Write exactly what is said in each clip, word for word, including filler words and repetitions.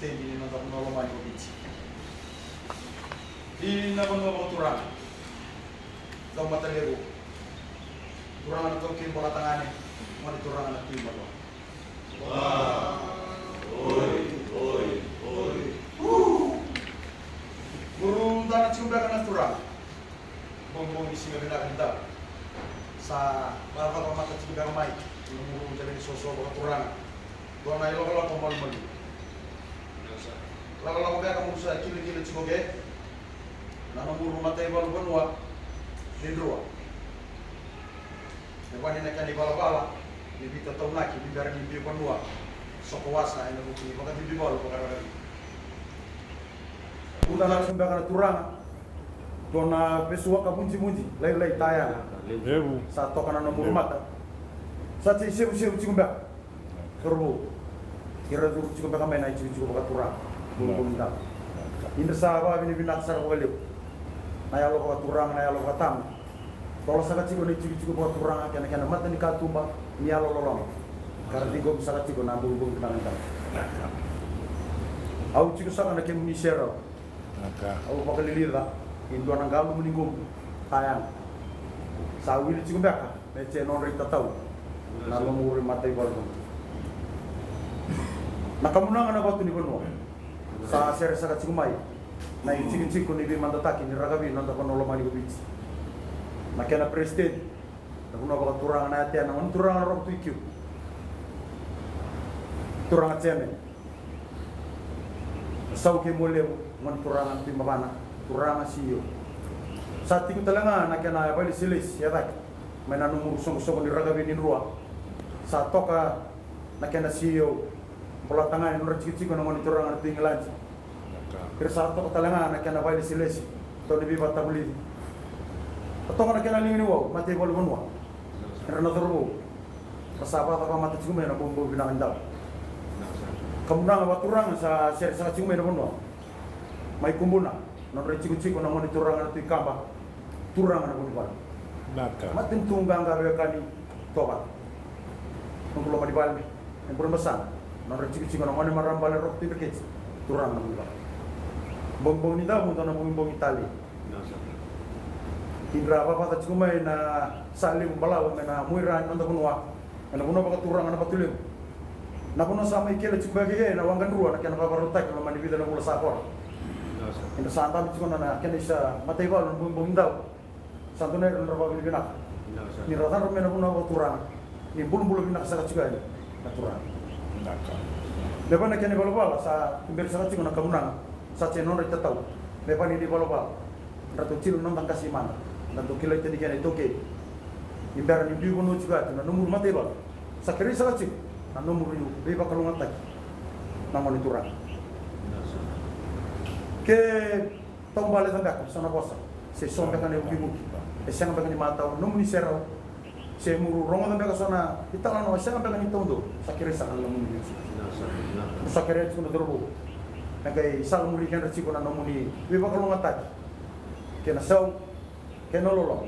Ni noda vanua lomani ko Viti. Ina vanua vakaturaga. Caumatalevu. Turaga na taukei Bolatagane. Gone turaga na Tui Matua. Oi, oi, oi. Muru dana tiko beka na turaga. Bogi ni siga vinaka ni dau. Sa vavakamata tiko beka mai na muru dela ni soso vakaturaga. Dua na ilakolako malumalumu. Lakolako beka muru sa kilakila tiko ke na nomuru mataivalu vanua ni Drua. Me vani na kena ivalavala ni veitataunaki ni bera ni biu vanua soko wasa ena vuku ni vakavivalavala vakararavi. Uda na tiko beka na turaga. Dua na vesuaka vujivuji lailai taya. Levu. Sa toka na nomuru mata. Sa tei sevusevu tiko beka. Cauravou, ira curu tiko beka mai na itikotiko vakaturaga. Bogi ni dau. Ni da sa vakavinavinaka sara vakalevu na yalo vakaturaga, na yalo vakatama. Tola saka tiko na itikotiko vakaturaga kei na kena mata ni katuba ni yalo loloma. Ka ra ciqomi saka tiko na bogi, bogi vinaka ni dau. Au tiko saka na kemuni serau. Au vakalilica e dua na galu mani qubu. Taya. Sa wili tiko beka me tei nodra itatau na nomuru mataivalu. Na kamunaga na vatu ni vanua. Sa sere saka tiko mai na itikotiko ni veimadataki ni rakavi na noda vanua lomani ko Viti. Na kena peresitedi na vanua vakaturaga na Yatea, na gone turaga na Roko Tui Kiu. Turaga Chairman. Sau kei Mualevu, gone turaga na Tui Mavana, turaga C E O. Sa tiko tale ga na kena vailesilesi e cake mai na nomuru soqosoqo ni rakavi ni Drua. Sa toka na kena C E O Bolatagane, nodra tikotiko na gone turaga na Tui Igiladi. Ira sa toka tale ga na kena vailesilesi, tau ni veivakatavulici. Sa toka na kena liga ni wau, mataivalu vanua. Era na cauravou. Ra sa vakacakamata tiko mai na bogi, bogi vinaka ni dau. Kamunaga vakaturaga sa sere saka tiko mai na vanua. Mai Kubuna, nodra itikotiko na gone turaga na Tui Kaba. Turaga na Vunivalu. Matanitu qaqa veiwekani Tovata. Noqu loma ni vale e Burebasaga, nodra itikotiko na gone marama bale Roko Tui Dreketi. Turaga na Vunivalu. Bogi, bogi ni dau, mudu na bogi, bogi tale. Ni ra vavaca tiko mai na sa levu balavu me na muira ni noda vanua. Ena vanua vakaturaga na Vatulevu. Na vanua sa mai kele tiko beka kei na Waqa Drua na kena vakarautaki loma ni vica na vula sa kora. Eda sa dabe tiko na kena isa mataivalu na bogibogi dau. Sa dua na ira na ra vakavinavinaka ni ra cadra mai na vanua vakaturaga. Ni bulabula vinaka saka tiko yani na turaga. Me vaka na kena ivalavala sa tuberi saka tiko na kamunaga. Sa tei nodra itatau me vaka ni ivalavala. Ratou tiko na noda qase mada, ratou kilai tani kena iTaukei. Ni bera ni biu vanua tiko atu na nomuru mataivalu, sa kerei saka tiko na nomuru veivakalougatataki na gone turaga. Ke taubale ca beka so na vosa se so beka na ivukivuki, e sega beka ni matau na nomuni serau. Se muru rogoca beka so na italanoa, e sega beka ni taudou, sa kerei saka na nomuni vesu. Sa kerei tiko na cauravou me qai salamuri kedra tiko na nomuni veivakalougatataki kei na sau kei na loloma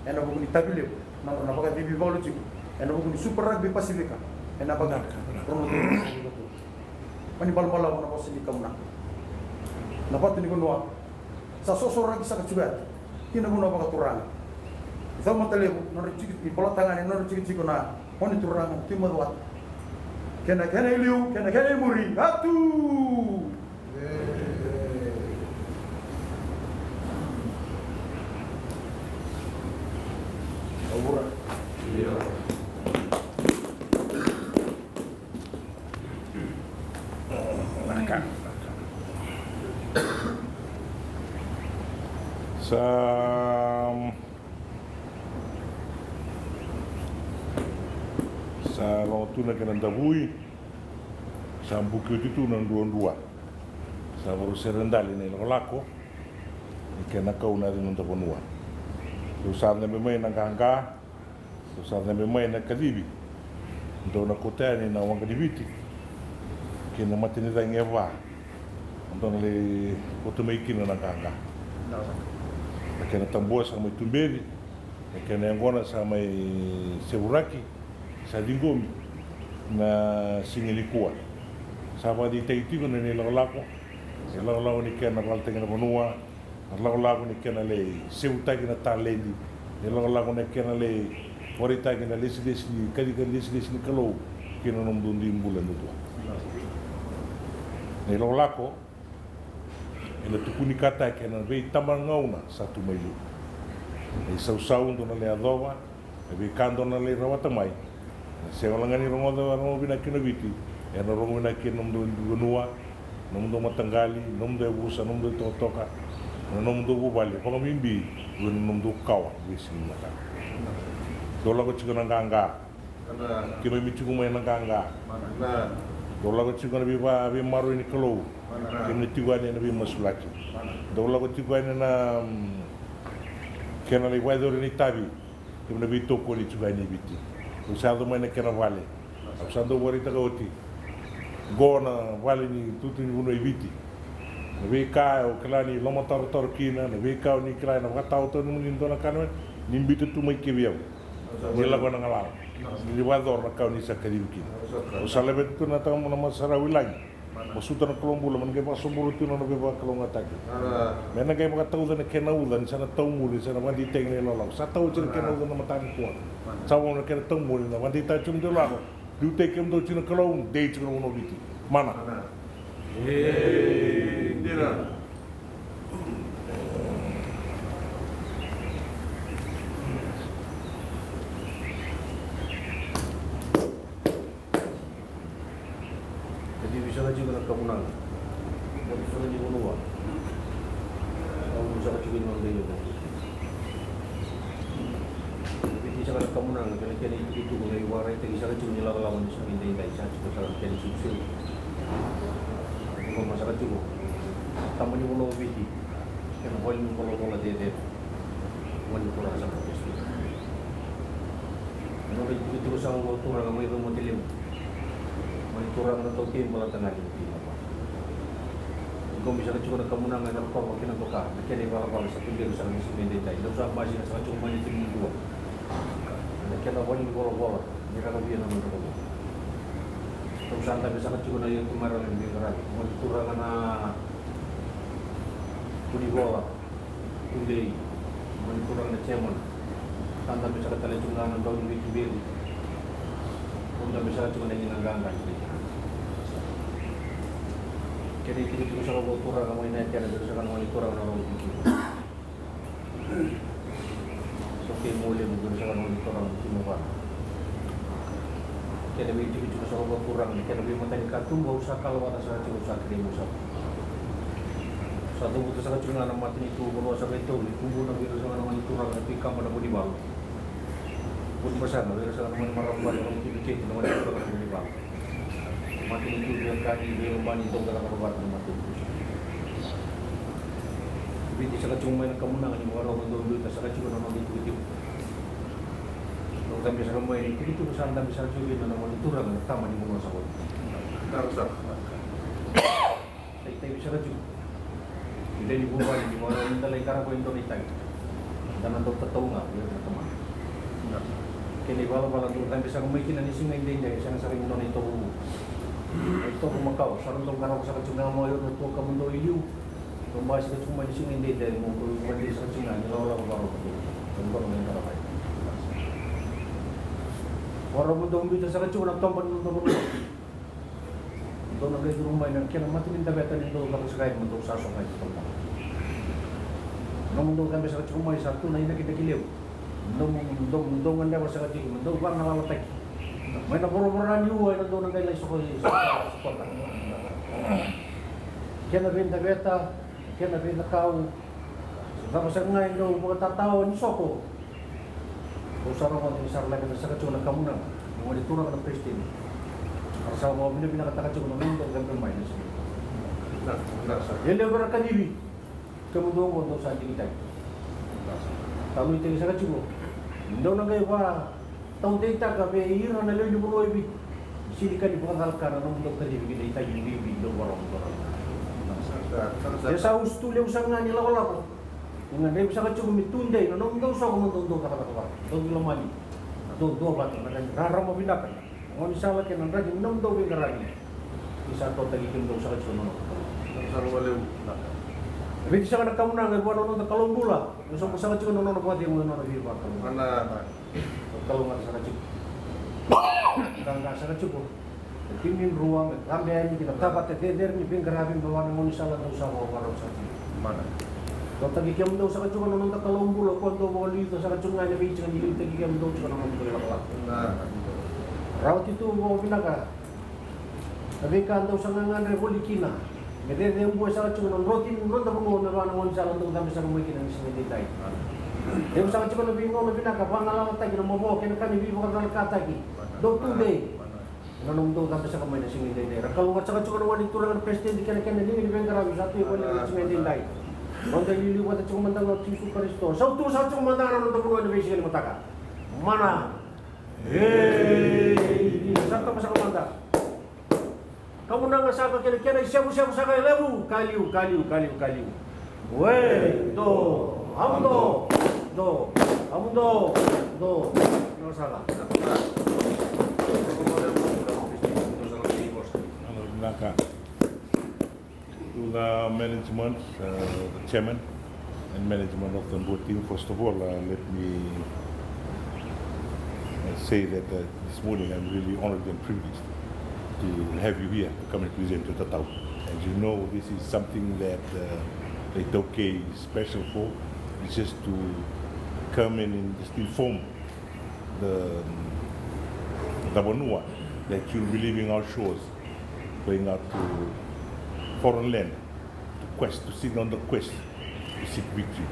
ena vuku ni tavi levu na nodra na vakacivi valu tiko ena vuku ni Super Rugby Pasifika ena vaka. Mani balabalavu na vosa ni kamunaga. Na vatu ni vanua sa sosoraki saka tiko yani ki na vanua vakaturaga. I Caumatalevu nodra tiko, i Bolatagane nodra tikotiko na gone turaga Tui Macuata. Kena, kena iliu, kena, kena imuri, atu! Sa, sa lako tu na kena davui, sa buki oti tu na druadrua. Sa vakarau sere dali na ilakolako ni kena kau na yaca ni noda vanua. Dou sa cabe mai na qaqa. Dou sa cabe mai na kacivi. Dou na kauta yani na waqa ni Viti kei na matanicagi e va. Dou na lai kauta mai kina na qaqa. Na kena tabua sa mai tuberi. Na kena yaqona sa mai sevuraki. Sa ciqomi na siga nikua. Sa vakadeitaki tiko na ilakolako, ilakolako ni kena valetaki na vanua, na lakolako ni kena lai sevutaki na taledi, ilakolako ni kena lai vakaraitaki na lesilesi ni kacikaci, lesilesi ni Kalou kei na nomudou dui bula duadua. Na ilakolako ena tukunikataki ena veitabagauna sa tu mai liu. Na isausau dou na lai yacova, na veika dou na lai rawata mai, na sega wale ga ni rogoca, rogo vinaka kina o Viti, ena rogo vinaka kina nomudou vanua, nomudou mataqali, nomudou yavusa, nomudou itokatoka, na nomudou vuvale, vakabibi vei na nomudou kawa, veisiga ni mataka. Dou lako tiko na qaqa. Keimami tiko mai na qaqa. Dou lako tiko na veiva, veimaroroi ni Kalou. Keimami tiko yani ena veimasulaki. Dou lako tiko yani na, mm, kena lai vakayacori na itavi. Keimami na veitokoni tiko yani e Viti. Dou sa yaco mai na kena vale. Au sa dau vakaraitaka oti. Qo na vale ni tutu ni vanua e Viti. Na veika o kila ni lomatarotaro kina, na veika o ni kila ena vakataotao ni dua na ka, ni biuta tu mai ke vei au. Ni lako ena galala. Ni vakayacora na ka o ni sa kacivi kina. Au sa laveta tu na Tamaqu na Marama Sarawi Lagi. Masuta na Kalou bula, me na qai vakasobu tu na nona veivakalougatataki. Me na qai vakatauca na kena uca, ni sa na taumuri, ni sa na vakadeitaki na ilakolako. Sa tau oti na kena uca na mataka nikua. Sa vaka na kena taumuri, na vakadeitaki tiko na ilakolako. Liutaki kemudou tiko na Kalou, dei tiko na vanua o Viti. Mana. Mana. E, dina. Kacivi saka tiko na kamunaga. Kacivi saka tiko na vanua. Au saka tiko na vanua. Kacivi saka na kamunaga, kena, kena itukutuku, na ivakaraitaki saka tiko ni lakolako ni siga edaidai, sa tiko saka na kena itukutuku. Iko ma saka tiko. Tama ni vanua o Viti. Kena vale ni volavola cecere. Mani turaga saka tiko. Nodra itukutuku saka qo turaga mai Caumatalevu. Mani turaga na taukei baleta ga ni Viti na va. Qo mai saka tiko na kamunaga ena rokova kina toka, na kena ivalavala sa tuberu saka ni siga edaidai. Dou sa basika saka tiko mai na tini dua. Na kena vale ni volavola, ni rakavi na nodra vanua. Dou sa dabe saka tiko na iyau tu mai ra na veiqaravi. Mani turaga na Vunivola. Tudei, mani turaga na chairman. Sa dabe saka tale tu ga na dau ni veituberi. Sa dabe saka tu ga na ina qaqa ni veituberi. Kena itikotiko saka vou turaga mai na kena vei saka na mani turaga na rogo tiki. Sa kei mole mo vei saka na mani turaga na timo vana. Kena veitikotiko saka vou turaga, kena veimatani katuba au sa kalavata saka tiko, au sa kerei mo sa. Sa cavuta saka tiko ga na matanitu vanua saka i Tauri, Kubuna, vei ira saka na gone turaga na Tui Kaba na Vunivalu. Vunivasaga, vei ira saka na gone marama vale, na gone Tui Viketi, na gone turaga na Vunivalu. Matanitu vei Kani, vei Lomani, dou cakacaka vata na matanitu. Viti saka tiko mai na kamunaga ni vakarau ka dou biuta saka tiko na noda itikotiko. Dou dabe saka mai na itikotiko sa dabe saka tiko kina na gone turaga na tama ni vanua sa oti. Dara saka. Sa itavi saka tiko. Ida ni vuvale ni vakarau ni da lai qarava e dua na itavi. Da na dau tatau ga vei ira na tamata. Kena ivalavala dou dabe saka mai kina ni siga edaidai, sega saka ni dua na itovo. Na itovo makawa, sa dou qarava saka tiko ga mai o ira na tuakama dou i liu. Dou basika tiko mai ni siga edaidai mo dou vakadeitaka saka tiko ga ni lakolako vakarau dou. Dou dou na qai qarava. Vakarau dou biuta saka tiko na toba ni dou vanua. Dou na qai curu mai na kena mata ni daveta ni dou caka saka mai, dou sa soka mai. Nomudou dabe saka tiko mai sa tu na inakidaki levu. Dou, dou, dou gadreva saka tiko, dou vagalalagataki. Mai na voravora ni ua ena dou na qai lai soko, sokota. Kena veidaveta, kena veicakau. Sa cava saka ga e dau vakatatao ni soko. Au sa rogoca ni sa ra lako saka tiko na kamunaga ni gone turaga na peresitedi. Era sa vakavinavinakataka tiko na nomudou dabe mai na siga. E levu era kacivi. Kemudou oqo dou sa digitaki. Taloitaki saka tiko. Dou na qai vakataudeitaka vei ira na lewe ni vanua e Viti. Sega ni ka ni vakacalaka na nomudou kacivi ki na itavi bibi dou vakarau. E sa usutu levu saka ga ni lakolako. Ni gadrevi saka tiko me tudei na nomudou soko mo dou dau cakacaka vata, dou veilomani, dou duavata, na ka ni rarama vinaka, na gaunisala kei na draki ni nomudou veiqaravi. Ni sa totaki kemudou saka tiko na nona. Sa loma levu. Viti saka na kamunaga e vua na noda Kalou bula. Ni sa saka tiko na nona vakacegu, na nona veivakalougatataki. Kalougata saka tiko. Qaqa saka tiko. Na timi ni Drua me cabe yani ki na tavata cecere ni veiqaravi me vua na gaunisala dou sa vakavakarau saka tiko. Mana. Totaki kemudou saka tiko na noda Kalou bula, ko dou vakaliuca saka tiko ga ena veisiga ni liutaki kemudou tiko na nomudou ilakolako. Rawati tu vakavinaka na veika dou sa gagadre voli kina. Me cecebue saka tiko na drotini ni noda vanua me vua na gaunisala dou cabe saka mai kina ni siga edaidai. Levu saka tiko na veigauna vinaka vagalalataki na mavoa kei na ka ni veivakacalakataki. Dou tudei. Na nomudou cabe saka mai na siga edaidai. Ra kalougata saka tiko na wani turaga na peresitedi kei na kena liga ni veiqaravi sa tu e voli na siga edaidai. Noda iliuliu vata tiko mada ga o Jisu Karisito. Sautu saka tiko mada ga na noda vanua ena veisiga ni mataka. Mana. Ei, sa tama saka mada. Kamunaga saka kei na kena isevusevu saka e levu. Kaliu, kaliu, kaliu, kaliu. We, do, amu do, do, amu do, do. Naka saka. Vinaka. To the management, uh, the chairman and management of the Drua team, first of all, uh, let me, uh, say that, uh, this morning I'm really honored and privileged to have you here to come and present to Tatau. And you know, this is something that, uh, the ITaukei is special for. It's just to come in and just inform the, the vanua that you'll be leaving our shores, going out to foreign land, to quest, to seek on the quest to seek victory.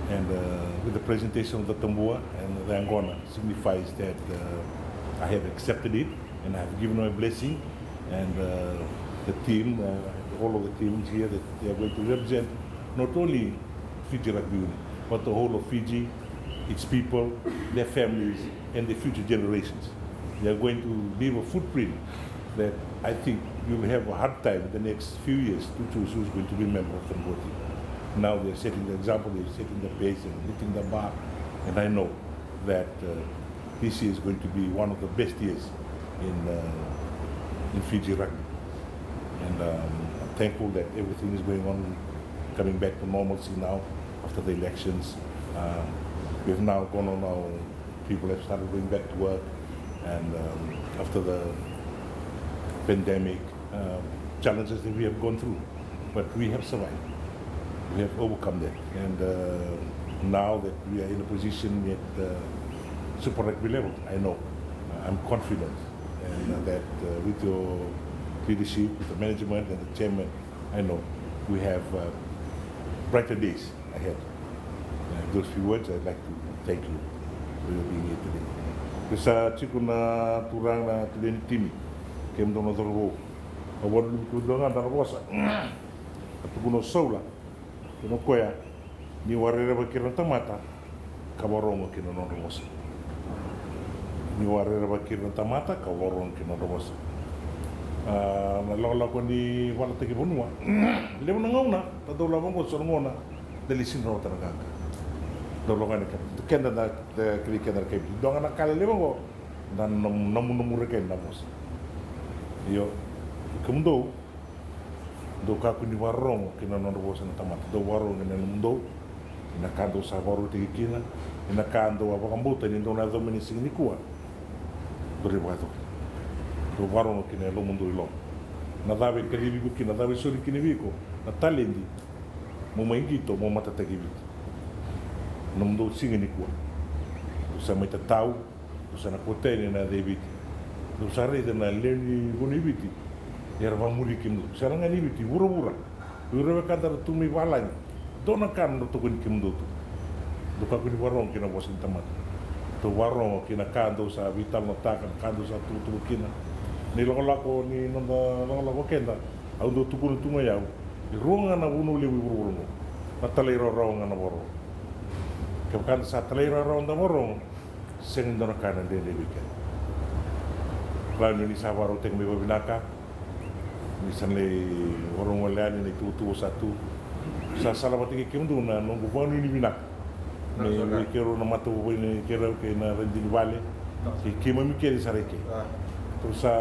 And, uh, with the presentation of the tambua and the yaqona signifies that, uh, I have accepted it and I have given my blessing. And, uh, the team, uh, all of the teams here that they are going to represent not only Fiji Rugby Union, but the whole of Fiji, its people, their families, and the future generations. They are going to leave a footprint that I think you'll have a hard time the next few years to choose who's going to be a member of the Drua team. Now they're setting the example, they're setting the pace and lifting the bar, and I know that, uh, this year is going to be one of the best years in, uh, in Fiji rugby. And, um, I'm thankful that everything is going on, coming back to normalcy now after the elections. Um, we've now gone on our, people have started going back to work, and, um, after the pandemic, um, challenges that we have gone through, but we have survived. We have overcome that, and, uh, now that we are in a position at, uh, Super Rugby level, I know, uh, I'm confident, and that, uh, with your leadership, with the management and the chairman, I know we have, uh, brighter days ahead. Uh, in those few words, I'd like to thank you for your being here today. Ke sa tiko na turaga na lewe ni timi, kemudou na cauravou. Au vakananumi kemudou ga na nodra vosa. Ka tukuna o Saula kei na koya, ni warerevaki ira na tamata ka varogo kina nodra vosa. Ni warerevaki ira na tamata ka varogo kina nodra vosa. Ah, na lakolako ni valataki vanua. Levu na gauna, da dau lako qo so na gauna da lai sidra na wata na qaqa. Dau lako yani keda, keda da, da kilai keda na kai Viti. Dua ga na ka lelevu qo, da nam-, namunamu reka na vosa. Io, kemudou, dou kakua ni vakarorogo kina nodra vosa na tamata. Dou vakarorogo kina yalomudou, ina ka dou sa vakarautaki kina, ina ka dou a vakabauta ni dou na yaco mai na siga nikua. Dou rai vakayacori. Dou vakarorogo kina yalomudou i loma. Na cava e kacivi iko kina, na cava e soli kina vei iko na taledi, mo mai qito, mo matataki Viti. Nomudou siga nikua. Dou sa mai tatau, dou sa na kauta yani na yaca i Viti. Dou sa raica na lewe ni vanua i Viti era vakamuri kemudou. Sega ga ni Viti, vuravura. O ira na wekada era tu mai valagi, dua na ka na nodra tokoni kemudou tu. Dou kakua ni vakarorogo kina vosa ni tamata. Dou vakarorogo kina ka dou sa veitalanoataka, na ka dou sa tukutuku kina. Ni lakolako, ni noda lakolako keda, au dau tukuna tu ga o yau, e rua ga na vanua levu i vuravura oqo. Na talairawarawa ga na vakarorogo. Kevaka da sa talairawarawa da vakarorogo, sega ni dua na ka na dredre vei keda. Rawa ni sa vakarautaki mai vakavinaka, ni sa na lai vakarorogo yani na ituvatuva sa tu. Sa salavata kei kemudou na noqu vakanuinui vinaka. Me, me keirau na matavuvale, keirau kei na radini vale. Kei keimami kece sara i ke. Tou sa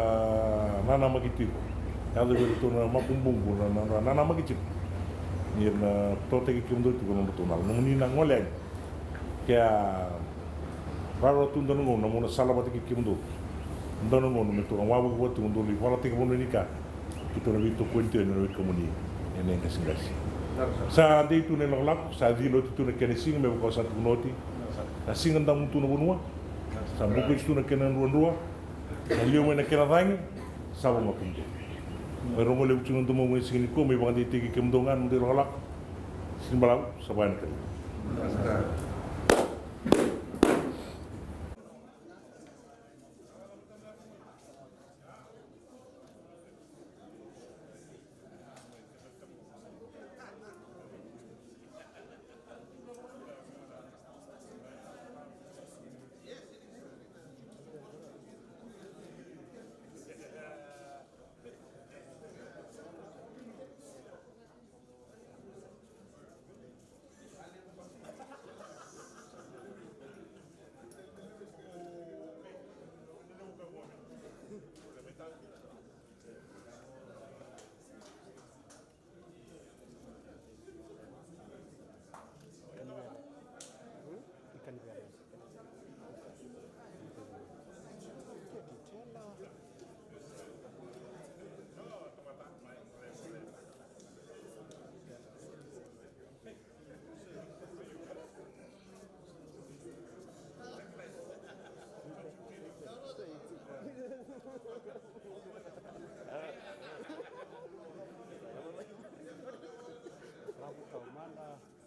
nanamaki tiko. Yaco vei iratou na makubuqu na, na, na, na namaki tiko ni ra na totaki kemudou tiko na nodratou na nomuni na gole yani. Ke a rawarawa tu dua na gauna na mona sala vata kei kemudou. Dua na gauna me tou na wavoki vata tu, dou lai valataki vanua ni ka. Keitou na veitokoni tu ena waikamuni ena iqasiqasi. Sa dei tu na ilakolako, sa cila oti tu na kena siga me vaka au sa tukuna oti. Sa siga damu tu na vanua. Sa bukuti tu na kena druadrua. Sa liu mai na kena cagi. Sa vaka tu. Mai rogo levu tu na domomu ena siga nikua, mai vakadeitaki kemudou ga na noda ilakolako. Sini balavu, sa vaka na kena. Bravo, Commander.